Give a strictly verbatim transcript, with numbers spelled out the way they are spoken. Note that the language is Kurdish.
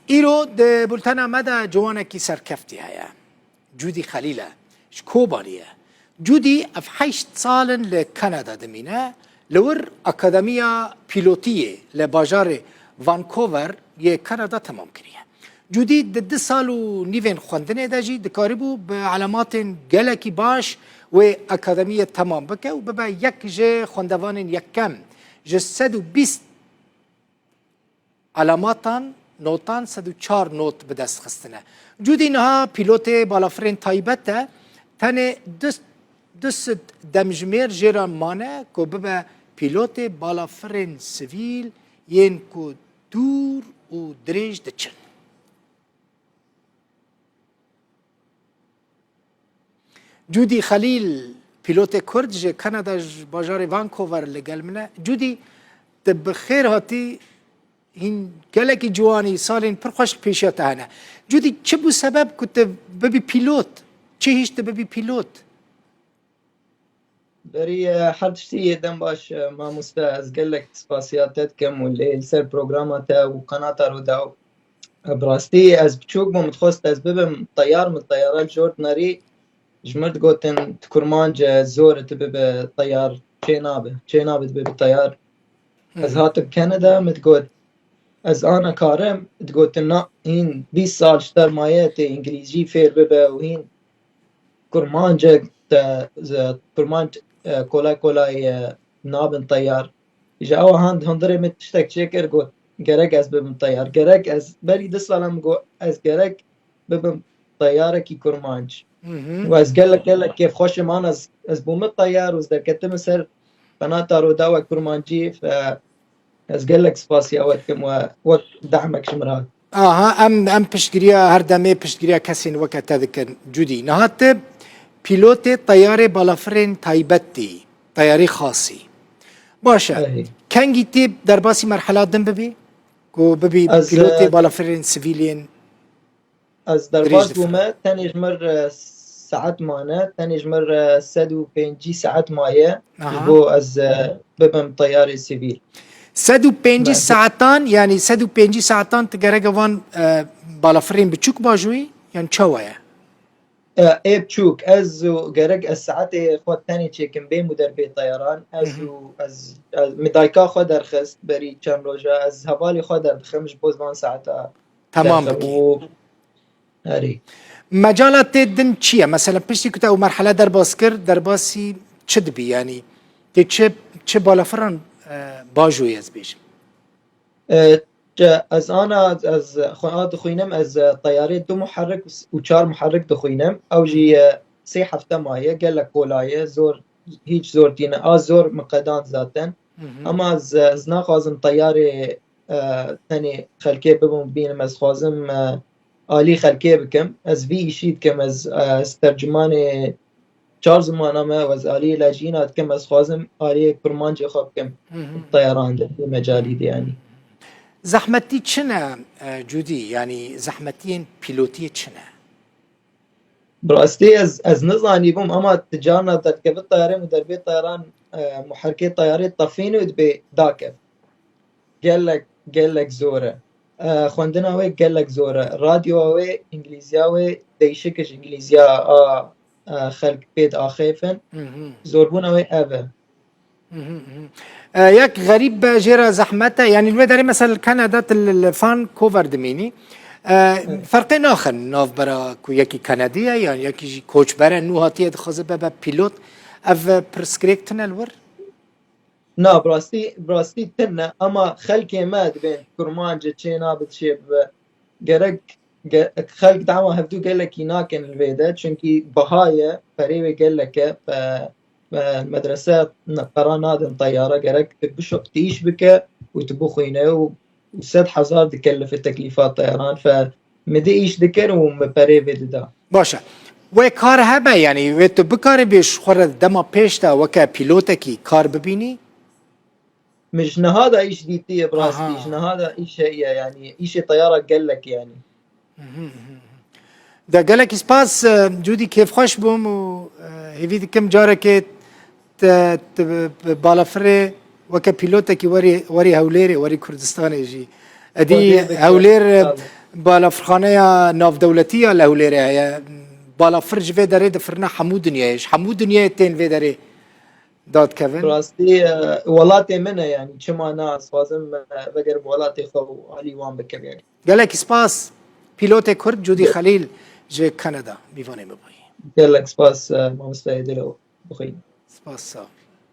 Îro di bultena me de ciwanekî serkeftî heye. Cudî Xelîl e. Ji Kobanî ye. Cudî ev heşt sal in li Kanada dimîne. Li wir Akademiya Pîlotiyê li bajarê Vancouver yê Kanada temam kiriye. Cudî di du sal û nîvên xwendinê de jî dikarîbû bi elematên gelekî baş wê akademiyê temam bike û bibe yek ji xwendevanên yekem ji sed û bîst elamatan, notan sed û çar not bi dest xistine. Cudî niha pîlotê balafirên taybet e, tenê du, du sed demjimêr jê re mane ku bibe pîlotê balafirên sivîl yên ku dûr û dirêj diçin. Cudî Xelîl, pîlotê Kurd ji Kanada, ji bajarê Vancouver li gel min e. Cudî, tu bi xêr hatî, hîn gelekî ciwanî, salên pir xweş li pêşiya te hene. Cudî, çi bû sebeb ku tu bibî pîlot? Çi hişt tu bibî pîlot? Berî, e, her tiştî yê dem baş, e, mamoste, ez gelek spasiya te dikim û lê li ser programa te û qenata Rûdaw. E, bi rastî ez biçûk bûm, dixwest ez bibim teyar, min teyara li jor nerî. Ji min digotin, tu kurmanc e, zor e tu bibe teyar, çê nabe, çê nabe tu bibe teyar. Ez Hmm. hatim Kanada, min digot, ez ana karim, digotin, na, hîn bîst sal ji te re maye, tê îngilîzî fêr bibe û hîn kurmancek te, ze-, kurmanc, e, kolay kolay, e, nabin teyar. Ji ewa hand hundirê min tiştek çêkir, got, gerek ez bibim teyar. Gerek ez, berî du salan min got, ez gerek bibim teyarekî kurmanc. Mhm. Û ez gelek, gelek kêfxweş im, an ez, ez bûme teyar û ez derketime ser qenata Rûdaw wek kurmancî, fe-, ez gelek spasiya we dikim we wek dehmek ji min re hat. Aha, em, em piştgiriya, her demê piştgiriya kesên weke te dikin, Cudî. Niha tu pîlotê teyarê balafirên taybet î, teyarê xasî. Baş e, Erê. Kengî tê derbasî merhela din bibî? Ku bibî Ez, pîlotê e, balafirên sivîl yên Ez dirêj derbas difire. bûme, tenê ji mir, e, saet mane, tenê ji mir, e, sed û pêncî saet maye, Aha. ji bo ez, e, bibim teyarê sivîl. Sed û pêncî Me- saetan, yanî sed û pêncî saetan tu gereke van, e, balafirên biçûk bajûyî, yan çawa ye? E, ê biçûk, ez û gerek ez saetê xwe tenê çêkim bêm û derbê teyaran, ez Hı hı. û ez, ez, min dayika xwe derxist berî çend roja, ez hevalê xwe derdixim ji bo van saeta Temam derxim bikî. û Erê. Mecala tê din çi ye? Mesela piştî ku te ew merhele derbas kir, derbasî çi dibî? Yanî tê çi, çi balafiran, e, bajûyê ez bêjim? E, çi, ez ana, ez xwe a dixwînim, ez, e, teyarê du muherrik û s-, û çar muherrik dixwînim. Ew jî, e, sê hefte maye, gelek kolay e, zor, hîç zor tîne. A zor min qedand zaten. Hı hı. Ama ez, ez naxwazim teyarê, e, tenê xelkê bibim bînim. Ez xwazim, e, alî xelkê bikim. Ez vî îşî dikim. Ez, e, ez tercümanê çar zimana me û ez alî lacîna dikim. Ez xwazim aliyê kurmancê xwe bikim. Hı hı. Teyaran de, vî mecalî de yanî. Zehmetî çi ne, e, Cudî? Yanî zehmetiyên pîlotiyê çi ne? Bi rastî ez, ez nizanîbûm, ama tu carna derdikevit teyarê û derbê teyaran, e, muherkê teyarê tefîne û dibê dakev. Gelek, gelek zor e. E, xwendina wê gelek zor e. Radyoya wê, îngilîziya wê, değişik ji îngilîziya a, e, xelk pê diaxêfin. Hı hı. Zorbûna wê ev e. Mhm, mhm. E, yek xerîb be, jê re zehmet e. Yanî li wê derê mesela li Kanada tu li, li Vancouver dimînî. E, Evet. Ferqê naxin navbera ku yekî Kanadî ye yan yekî jî koçber e, nû hatiye dixwaze bebe pîlot. Ev, e, pirsgirêk tune li wir? Na, bi rastî, bi rastî tune, ama xelkê me dibên kurmancê çê nabe çê bibe. Gerek ge-, xelk dawa hevdû gelekî nakin li vê de, çunkî biha ye, perê wê gelek e, pe-, pe-, medrese ne-, pera nadin teyara, gerek tu bişo-, tu îş bike û tu bixwîne û, û sed hezar dikelife teklîfa teyaran, fe mi di îş dikir û mi perê vê dida. Baş e. Wê kar hebe, yanî wê tu bikaribî ji xwe re dema pêş de weke pîlotekî kar bibînî? Min ji niha de îş dîtiye, bi rastî. Aha. Ji niha de îş heye, yanî îşê teyara gelek, yanî. Mhm, mhm. De gelekî spas, e, Cûdî, kêfxweş bûm û, e, hêvî dikim carekê te, te bi, bi balafirê weke pîlotekî werî, werî Hewlêrê, werî Kurdistanê jî. Êdî Xwedê bike. Hewlêr, e, Sağ ol. Balafirxaneya navdewletî ya li Hewlêrê heye. Balafir ji vê derê difirine hemû dinyayê. Ji hemû dinyayê tên vê derê dadkevin. Rastî e, welatê min e, yanî çima na ez xwazim e, vegerim welatê xwe û alî wan bikim, yanî. Gelek spas. Pîlotê Kurd Cûdî Xelîl ji Kanada mîvanê me bûyî. Gelek spas e, mamoste Êdilo, bixwîn. Spas, sağ ol.